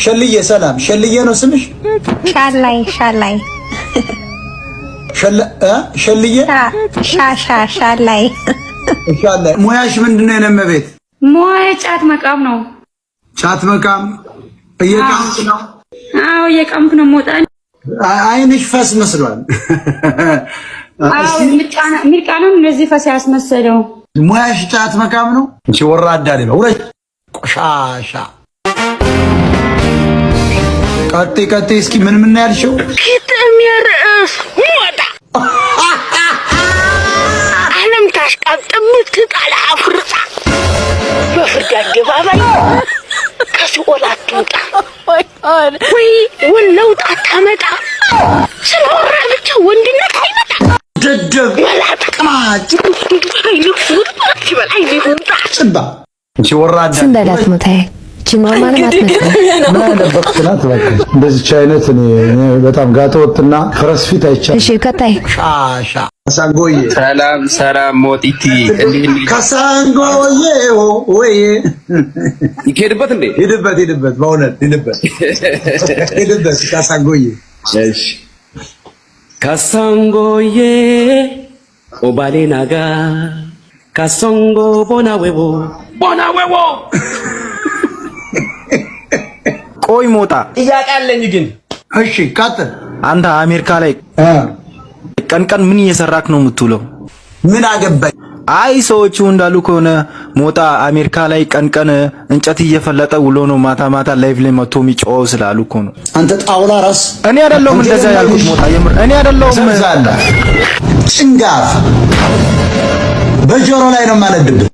ሸልዬ ሰላም። ሸልዬ ነው ስምሽ? ሻላይ ሻላይ። ሸልዬ። ሻ ሻላይ። ሻላይ። ሙያሽ ምንድን ነው? የኔ እመቤት። ሙያዬ ጫት መቃም ነው። ጫት መቃም። እየቃምክ ነው? አዎ፣ እየቃምክ ነው። ሞጣ። አይንሽ ፈስ መስሏል። አዎ፣ ሚርቃናም እንደዚህ ፈስ ያስመሰለው። ሙያሽ ጫት መቃም ነው። እንቺ ወራዳ ሌባ፣ ውረጅ፣ ቆሻሻ። ቀጤ ቀጤ። እስኪ ምን ምን ያልሽው? ግጥም የርዕስ ሞጣ፣ ዓለም ታሽቃብጥ የምትጣል አፍርጣ፣ በፍርድ አደባባይ ከሲኦል አትውጣ ወይ ወለውጥ አታመጣ። ስለወራ ብቻ ወንድነት አይመጣ። ደደብ። መላጣ። ቅማጭ። ይበል አይንህ ውጣ። ጭባ። እንቺ ወራዳ። ዝም በላት ሞታዬ። እቺ normal አትመስልም። ምን አይነት በቅት ናት? እባክህ፣ እንደዚች አይነት እኔ በጣም ጋጠ ወጥና ፈረስ ፊት አይቻልም። እሺ ቀጣይ። ቆሻሻ ካሳንጎዬ። ሰላም ሰላም፣ ሞጢቲ እንዴት? ካሳንጎዬ ወይ። ይሄድበት እንዴ? ሂድበት ሂድበት፣ በእውነት ሂድበት ሂድበት ካሳንጎዬ። እሺ፣ ካሳንጎዬ ኦባሌ ናጋ ካሶንጎ ቦና ዌቦ ቦና ዌቦ። ቆይ ሞጣ። ጥያቄ አለኝ ግን። እሺ ቀጥል። አንተ አሜሪካ ላይ ቀን ቀን ምን እየሰራክ ነው የምትውለው? ምን አገባኝ? አይ፣ ሰዎቹ እንዳሉ ከሆነ ሞጣ አሜሪካ ላይ ቀን ቀን እንጨት እየፈለጠ ውሎ ነው ማታ ማታ live ላይ መጥቶ የሚጮኸው ስላሉ እኮ ነው። አንተ ጣውላ ራስ። እኔ አይደለሁም እንደዛ ያልኩት ሞጣ፣ የምር እኔ አይደለሁም። ዘብዛላ ጭንጋፍ፣ በጆሮ ላይ ነው የማነድብህ።